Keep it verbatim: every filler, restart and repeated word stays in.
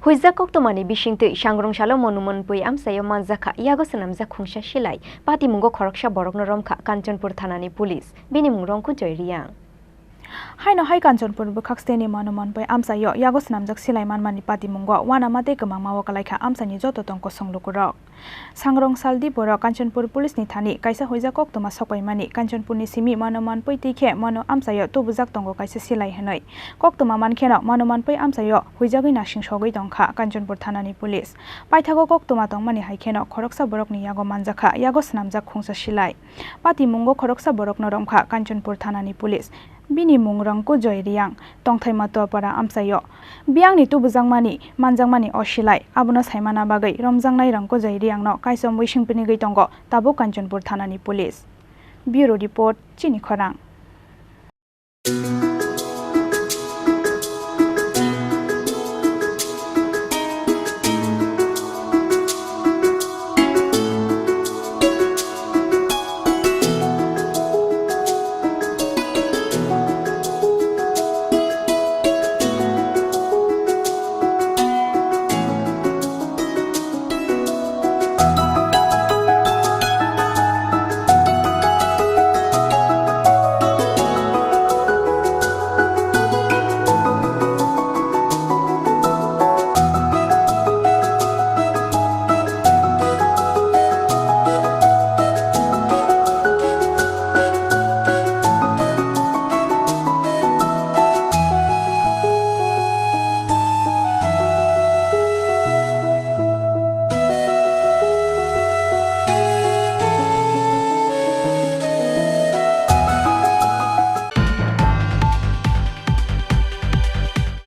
Huijak koktwmani bisingtwi sangrong salo Manu Manpui amchaio manjakha, yago swnamjak khungsa silai. Patimungo khoroksa borokno romkha Kanchanpur thanani police. Bini mung Rongku Joy Riang. Haino hai Kanchanpur bwkhak steni Manu Manpui amchaio yago swnamjak silai manmani patimungo uanama tei kwmangmao kwlaikha amchaini joto tong kosong lukurok. Sangrong saldi borok Kanchanpur police ni thani kaisa huijak koktwma sokpaimani. Kanchanpurni simi Manu Manpui twi khe Manu amchaio tubujak tongo kaisa silai hwnwi. Koktwma mankheno Manu Manpui amchaio huijagwi nasing sogwi tongkha Kanchanpur thanani police. Paithago koktwma tongmani hai kheno khoroksa borokni yago manjakha, yago swnamjak khungsa silai. Patimungo khoroksa borokno romkha Kanchanpur thanani police. Bini mung Rongku Joy Riang, tongthai Matuapara amchaio. Biyangni tubujakmani, manjakmani o silai, abono saimana bagwi romjaknai Rongku Joy Riangno kaichomwi singpinigwi tongo tabuk Kanchanpur thanani police. Bureau report, Chini Khorang.